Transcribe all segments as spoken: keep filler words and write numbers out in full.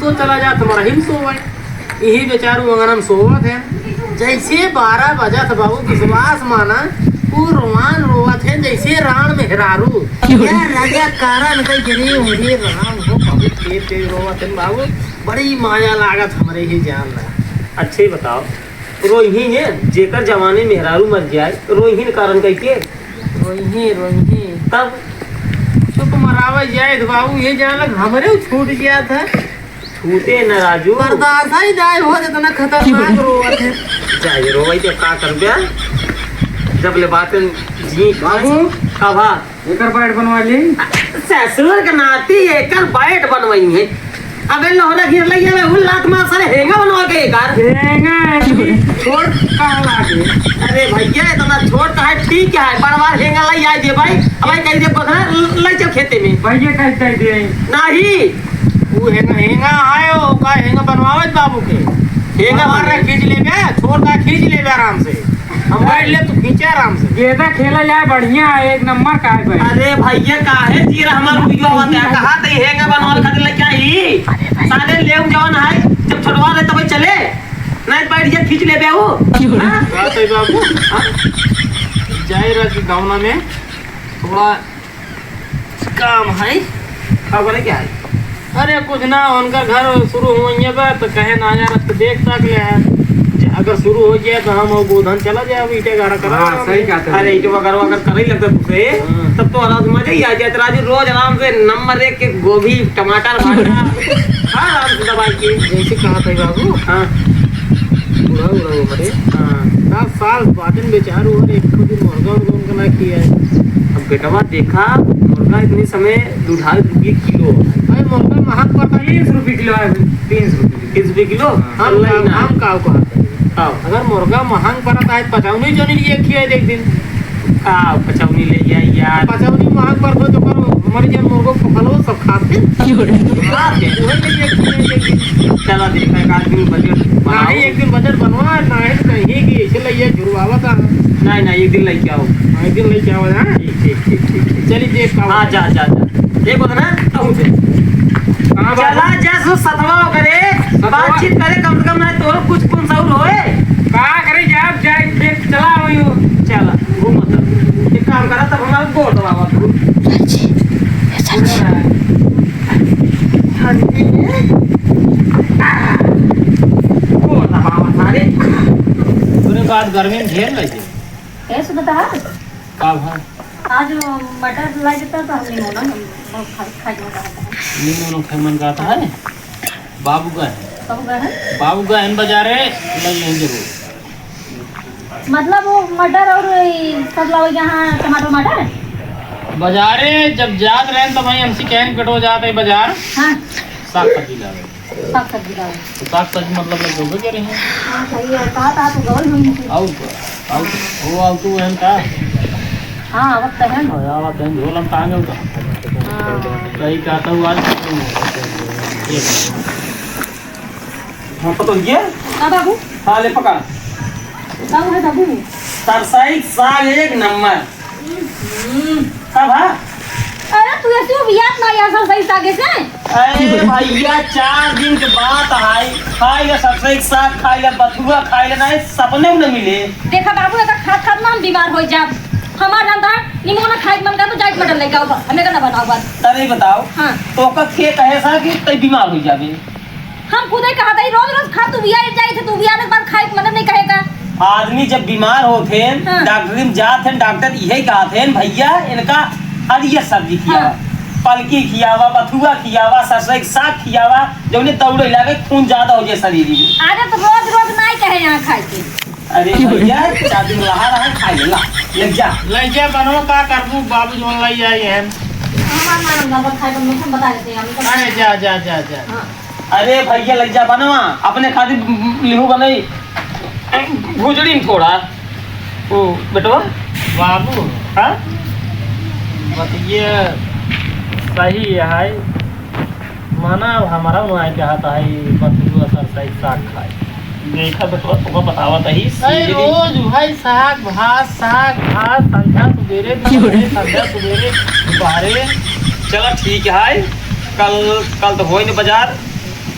तो चला जात मरहिम सोवै। इही बेचारू अंगना में सोवत है। जैसे बारह बजत बाबू, विश्वास माना, उ रोवान रोवत है जैसे राण मेहरारू। क्यों? यार राजा कारण कही, "अरे, अरे राम हो, बहुत तेज तेज रोवत है बाबू, बड़ी माया लागत हमरे ही जान ला।" अच्छे ही बताओ, रोइही ने, जेकर जवानी मेहरारू मर जाए, रोइही ने कारण कही के? रोइही, रोइही। तब? चुप मरावा जाए तो बाबू, ये जान लग हमरे छूट गया था। छूटे न राजू। बर्दाश्त ही जाए हो, इतना खतरनाक रोवत है। जाए रोवई तो का करबे? जब ले बातें जी बाबू। का भा? एकर बैठ बनवा ली। ससुर के नाती एकर बैठ बनवाई है। अबे लोहरा घेर लइया में हुल लात मार सारे हेंगा बनवा के एकर। हेंगा है, छोट कहाँ लागे? अरे भैया, इतना छोट का है, ठीक है, बड़वा हेंगा लइ आए जे भाई। अब भाई कह दे बघा, लइ चल खेते में। भैया कह दे दे। नहीं। उ हेंगा, हेंगा आयो, का हेंगा बनवावत बाबू के। हेंगा हमारा बने। खींच लेबे, छोट का खींच लेबे आराम से। हम बैठ ले, तू खींचे आराम से। गेंदा खेला जाए, बढ़िया है, एक नंबर का है भाई। अरे भैया, काहे चीर हमार वीडियो आवत है? कहा तई हेंगा बनवाल खातिर लेके आई? सादे लेव जवन है, जब छोटवा रहे तब चले, नहीं बैठ जा, खींच लेबे वो। हाँ? हाँ, सही बाबू। हाँ? जाए रहा कि गाँव में थोड़ा काम है। का बोले क्या है? अरे कुछ ना, उनका घर शुरू होइए बा, तो कहे ना यार, अब तो देख ताक ले है। ज-, अगर शुरू हो जाए तो हम वो गोधन चला जाए, अब ईटे गाड़ा करा हाँ, लेंगे। सही कहते हैं। अरे ईटे वगैरह अगर करे लगता तुझे, हाँ। तब तो आराम से मजा ही आ जाए। राजू रोज आराम से नंबर एक के गोभी, टमाटर, भाटा, हाँ, आराम से दबा के। जैसे कहा था बाबू। हाँ। बुढ़ा, बुढ़ा हो मरे। हाँ। दस साल बादन बेचारू और एक ठो दिन मुर्गा उर्गा उनका ना किया है। अब बेटवा देखा, मुर्गा इतने समय दो ढाई रुपये किलो है। भाई, मुर्गा महंग पड़ता है। तीन सौ रुपये किलो है, तीन सौ रुपये किलो। तीन सौ रुपये किलो? हाँ। हम चल रही ना। हम का कहते हैं? हाँ। अगर मुर्गा महंग पड़ता है, पचौनी जो नहीं लिए खिया एक दिन। का पचौनी ले जाए यार? पचौनी महंग पड़ता है, तो करो, हमारे जन मुर्गों को फलो सब खाते हैं। खाते हैं। वही ले जाए खिया एक दिन। चला देखा, एक आध दिन बजट बनाओ। नहीं, एक दिन बजट बनवा, नहीं तो कहीं कि ऐसे ले जाए, झुरवावा था। नहीं, नहीं, एक दिन लेके आओ। हाँ, एक दिन लेके आओ, हाँ? ठीक, ठीक, ठीक, ठीक, ठीक। चलिए, देख का हाँ, होता है। जा, जा, जा। एक होता ना, कहूँ से। हाँ, चला बाबू। जा, सो सतवा करे, सतवा। बातचीत करे, कम से कम ना तो कुछ कौन सा होए। का करे, जा, जा, देख, चला, वही हो। चला, घूम तो। एक काम करा, तब हमारा गोड़ दबावा तू। अच्छी, ऐसा अच्छी। ठंडी में। गोड़ दबावा सारे। तोरे बात गर्मी में झेल लेते। कैसे बता? का भा? आज मटर ला देता तो हम निमोना, हम बहुत खा, खा के बता देता है। निमोना खाए मन कहता है? बाबू का है। बाबू का है? बाबू का है बाजारे, लग नहीं जरूर। मतलब वो मटर और ई सब लावे यहाँ टमाटर वमाटर? बाजारे जब जात रहे तब वहीं हमसे कहे कि बेटो जात है बाजार। हाँ। साग सब्जी लावे। साग सब्जी लावे। तो साग सब्जी मतलब लग गए रहे हैं। हाँ, सही है। कहा था तो गौर हुई थी। और क्या? और वो आलतू है का? हाँ, आवत तो है। हाँ, आवत है, झोलम टांगे होता। हाँ। सही कहता हूँ आज। हाँ, पता हो गया? का बाबू? हाँ, ले पकड़। का है बाबू? सरसई साग एक नंबर। हम्म। का भा? अरे, तू ऐसे उबियात ना यार, सरसई सागे से। अरे भैया, चार दिन के बात है, खाई ले सरसई साग, खाई ले बथुआ, खाई ले, नहीं सपने में न मिले। देखा बाबू, एकर खात खात ना हम बीमार हो जाब। हमार जानता है, निमोना खाए के मन कर तो जाए मटन लेके आओ, बस, हमें का ना बनाओ बस। अरे बताओ, हाँ। तो ओकर के कहे सा कि तई बीमार हो जाबे? हम खुदे कहत हई, रोज रोज खा तू बिया जाई थे, तू बिया के बाद खाए के मन नहीं कहेगा। आदमी जब बीमार होत हैं, हाँ। डॉक्टरी में जात हैं, डॉक्टर इहे कहत हैं, "भैया, इनका हरियर सब्जी खियावा, हाँ। पलकी खियावा, बथुआ खियावा, सरसों के साग खियावा, जौने दौड़े लागे, खून ज्यादा हो जाए शरीर में।" अरे तो रोज रोज नहीं कहे यहाँ खाए के। अरे भैया, चार दिन रहा रहा, खा ले, ला, ले जा। ले जा, बनवा का करबू, बाबू जौन लाई आई हैं। हमार नाम ना बता, खाए को हम बता देते हैं, हम तो अरे जा, जा, जा, जा। हाँ। अरे भैया, लग जा बनवा, अपने खातिर लिहू बनई भुजड़ी में थोड़ा। ओ बेटवा। बाबू। हाँ? बतिया सही है। मना अब हमारा वहाँ के हाथ आई, बतुआ सर सही साग खाए। देखा बेटवा, तुमको बतावत ही, अरे सीधे रोज भाई साग भात, साग भात, संध्या सुबेरे, दोपहरे, संध्या सुबेरे, दोपहरे। चला ठीक है, कल, कल तो होई न बाजार,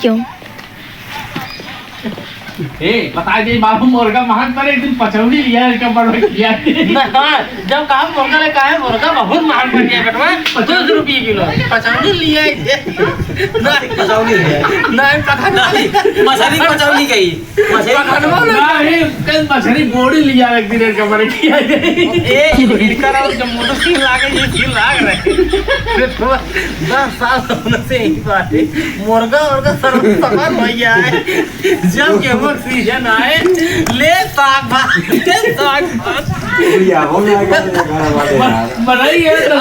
क्यों? ए, बताइ दे बाबू, मुर्गा महँग परे, एक दिन पचौनी लिया, इसका बड़ा किया। ना, हाँ, जब कहा मुर्गा ले, कहा मुर्गा बहुत महँग पड़ गया बेटवा, दो सौ रुपये किलो। पचौनी लिया है। ना, पचौनी लिया है। ना, पता नहीं। मछली पचौनी गई। मछली पकड़वा ना। नहीं, कल मछली बोड़ी लिया एक दिन, एक कमरे की। ए, इनका नाम जब मोटर सीन लागे, ये सीन लाग रहे। फिर तो दस साल होने से यही बात है। मुर्गा, मुर्गा सर्व सफल हो गया है। जब गेहूं सीजन आए, ले साग भात, ले साग भात। भैया, हो गया, क्या तेरे घर वाले यार? मनाई है तो